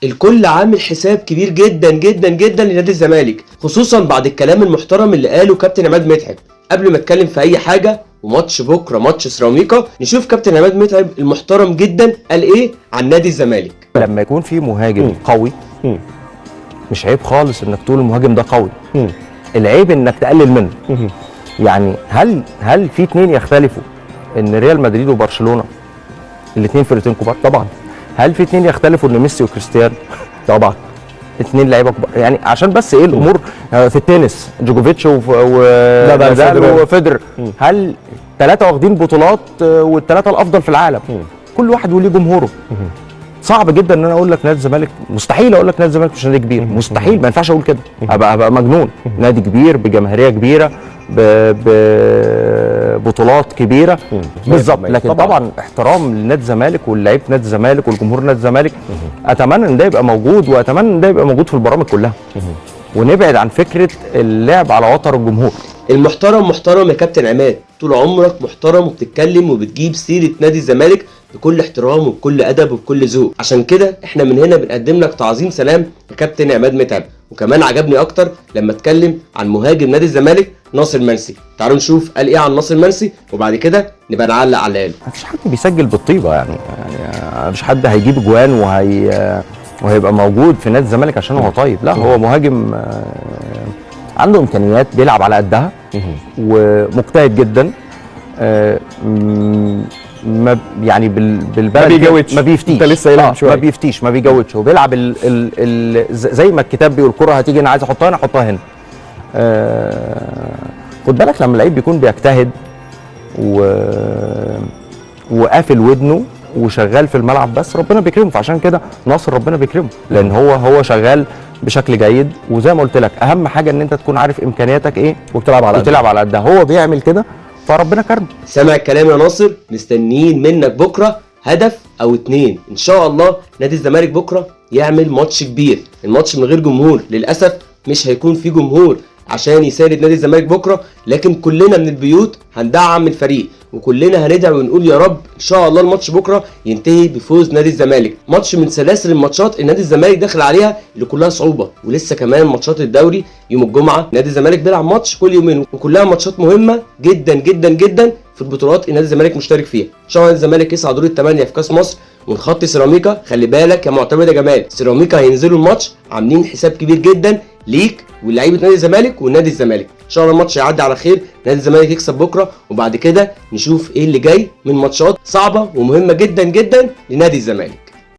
الكل عامل حساب كبير جدا جدا جدا لنادي الزمالك، خصوصا بعد الكلام المحترم اللي قاله كابتن عماد متعب. قبل ما اتكلم في اي حاجة وماتش بكره ماتش سيراميكا، نشوف كابتن عماد متعب المحترم جدا قال ايه عن نادي الزمالك. لما يكون في مهاجم قوي مش عيب خالص انك تقول المهاجم ده قوي، العيب انك تقلل منه. يعني هل في اتنين يختلفوا ان ريال مدريد وبرشلونة الاثنين فرقتين كبار؟ طبعا. هل في اتنين يختلفوا ان ميسي وكريستيانو؟ طبعا اتنين لعيبة كبار. يعني عشان بس ايه الامور في التنس جوكوفيتش ونادال وفيدرر، هل ثلاثة واخدين بطولات والثلاثة الافضل في العالم؟ كل واحد وليه جمهوره. صعب جدا ان انا اقول لك نادي الزمالك، مستحيل اقول لك نادي الزمالك مش نادي كبير، مستحيل، ما ينفعش اقول كده، ابقى مجنون. نادي كبير بجماهيريه كبيرة ببطولات كبيرة بالظبط، لكن طبعا احترام لنادي الزمالك واللعيبة نادي الزمالك والجمهور نادي الزمالك، اتمنى ان ده يبقى موجود، واتمنى ان ده يبقى موجود في البرامج كلها، ونبعد عن فكرة اللعب على وتر الجمهور. المحترم محترم يا كابتن عماد، طول عمرك محترم وبتتكلم وبتجيب سيره نادي الزمالك بكل احترام وبكل ادب وبكل ذوق، عشان كده احنا من هنا بنقدم لك تعظيم سلام يا كابتن عماد متعب. وكمان عجبني اكتر لما اتكلم عن مهاجم نادي الزمالك ناصر منسي. تعالوا نشوف قال ايه عن ناصر منسي وبعد كده نبقى نعلق على قاله. مفيش حد بيسجل بالطيبه، يعني مفيش حد هيجيب جوان وهيبقى موجود في نادي الزمالك عشان هو طيب، لا هو مهاجم عنده امكانيات، بيلعب على قدها ومجتهد جدا، ما يعني بالبلد ما بيجودش، ما بيفتيش، انت لسه قايلها من شوية، ما بيفتيش ما بيجودش، هو بيلعب زي ما الكتاب بيقول الكره هتيجي انا عايز احطها هنا احطها هنا. خد بالك لما اللعيب بيكون بيجتهد وقافل ودنه وشغال في الملعب بس، ربنا بيكرمه. فعشان كده ناصر ربنا بيكرمه، لان هو شغال بشكل جيد. وزي ما قلت لك اهم حاجة ان انت تكون عارف امكانياتك ايه وبتلعب على وتلعب على قدها. هو بيعمل كده فربنا كرمه. سامع الكلام يا ناصر؟ مستنيين منك بكره هدف او اتنين ان شاء الله. نادي الزمالك بكره يعمل ماتش كبير، الماتش من غير جمهور للاسف، مش هيكون في جمهور عشان يساند نادي الزمالك بكره، لكن كلنا من البيوت هندعم الفريق وكلنا هندعي ونقول يا رب ان شاء الله الماتش بكره ينتهي بفوز نادي الزمالك. ماتش من سلاسل الماتشات اللي نادي الزمالك داخل عليها اللي كلها صعوبة، ولسه كمان ماتشات الدوري يوم الجمعة نادي الزمالك بيلعب ماتش كل يومين، وكلها ماتشات مهمة جدا جدا جدا في البطولات اللي نادي الزمالك مشترك فيها. ان شاء الله نادي الزمالك يصعد دور الثمانية في كاس مصر ونخطي سيراميكا. خلي بالك يا معتمد يا جمال، سيراميكا هينزلوا الماتش عاملين حساب كبير جدا ليك ولاعيبه نادي الزمالك ونادي الزمالك. ان شاء الله الماتش يعدي على خير، نادي الزمالك يكسب بكره، وبعد كده نشوف ايه اللي جاي من ماتشات صعبة ومهمة جدا جدا لنادي الزمالك.